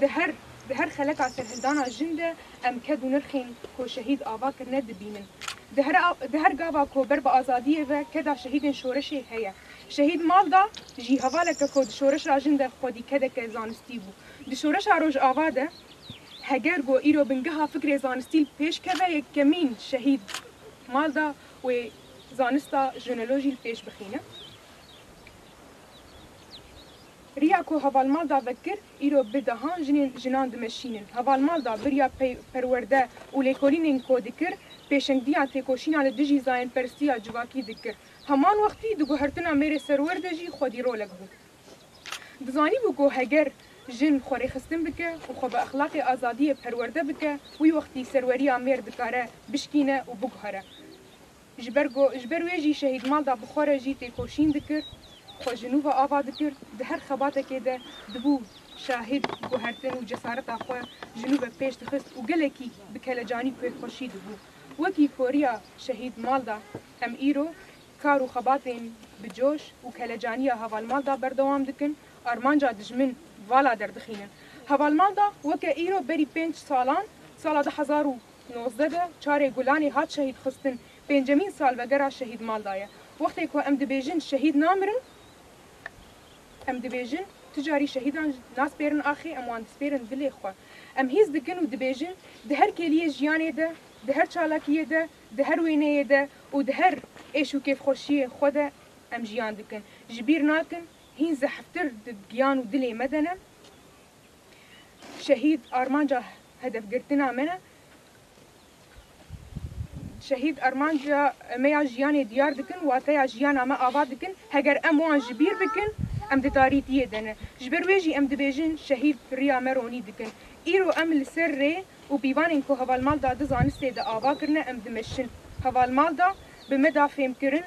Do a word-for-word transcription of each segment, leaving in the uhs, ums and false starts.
Di her, di her xeleka serhildana jin de em ked û nirxên ku şehîd ava kirine dibînin. Di her a-, di her gava ku ber bi azadiyê ve keda şehîdên şoreşê heye. Şehîd Malda jî hevaleke ku di şoreşa jin de xwedî kedeke zanistî bû. Di şoreşa Rojava de heger ku îro bingeha fikrê zanistî li pêş keve, yekemîn şehîd Malda wê zanista jinolojî li pêş bixîne. Riya ku heval Malda vekir, îro bi dehan jinên, jinan dimeşînin. Heval Malda bi riya pey-, perwerde û lêkolînên ku dikir, pêşengdiya têkoşîna li dijî zayendperestiya civakî dikir. Heman wextî di guhertina mêrê serwer de jî xwedî rolek bû. Dizanîbû ku heger jin xwe rêxistin bike û xwe bi exlaqê azadiyê perwerde bike, wî wextî serweriya mêr dikare bişkîne û biguhere. Ji ber go-, ji ber wê jî şehîd Malda bi xwe re jî têkoşîn dikir, xwe ji nû ve ava dikir, di her xebatekê de dibû şahid guhertin û cesareta xwe ji nû ve pêş dixist û gelekî bi kelecanî kêfxweşî dibû. Wekî ku riya şehîd Malda em îro kar û xebatên bi coş û kelecaniya heval Malda berdewam dikin, armanca dijmin vala derdixînin. Heval Malda weke îro berî pênc salan, sala du hezar û nozdeh de çarê Gulanê hat şehîd xistin, pêncemîn salvegera şehîd Malda ye. Wextê ku em dibêjin şehîd namirin, em dibêjin tu carî şehîdan naspêrin axê, em wan dispêrin dilê xwe. Em hîs dikin û dibêjin di her kêliyê jiyanê de, di her çalakiyê de, di her wêneyê de û di her êş û kêfxweşiyê xwe de em jiyan dikin. Ji bîr nakin, hîn zehftir di giyan û dilê me de ne. Şehîd armanca hedefgirtina me ne. Şehîd armanca me ya jiyanê diyar dikin, wateya jiyana me ava dikin. Heger em wan ji bîr bikin, em di tarîtiyê de ne. Ji ber wê jî em dibêjin şehîd riya me ronî dikin. Îro em li ser rê û pîvanên ku heval Malda di zanistê de ava kirine, em dimeşin. Heval Malda bi me da fêmkirin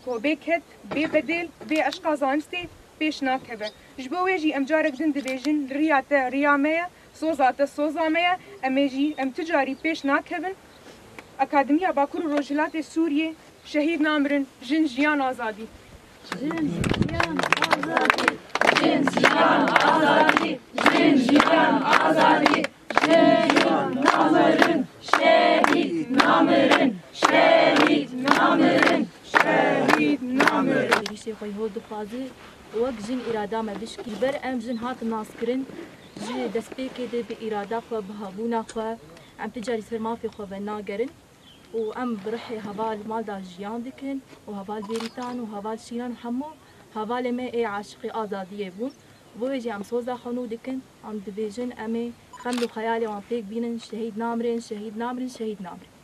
ku bê ked, bê bedêl, bê eşqa zanistê pêş nakeve. Ji bo wê jî em carek din dibêjin, riya te riya me ye, soza te soza me ye, em ê jî, em tu carî pêş nakevin. Akademiya Bakur û Rojhilatê Sûriyê, şehîd namirin, jin jiyan azadî. Jin jiyan azadî. Jin jiyan azadî. Jin jiyan azadî. Jin jiyan namirin. Şehîd namirin. Şehîd namirin. Şehîd namirin. Êrîşê xwe hol dixwaze wek jin îrada me bişkî. Ji ber em jin hatin naskirin, ji destpêkê de bi îrada xwe, bi hebûna xwe, em ti carî ser mafê xwe venagerin û em bi rihê heval Malda jiyan dikin û heval Bêrîtan û heval Şîran hemû hevalê me ê aşiqê azadiyê bûn. Bo wê jî em soza xwe nû dikin, em dibêjin, em ê xem û xeyalê wan pêk bînin, şehîd namirin, şehîd namirin, şehîd namirin.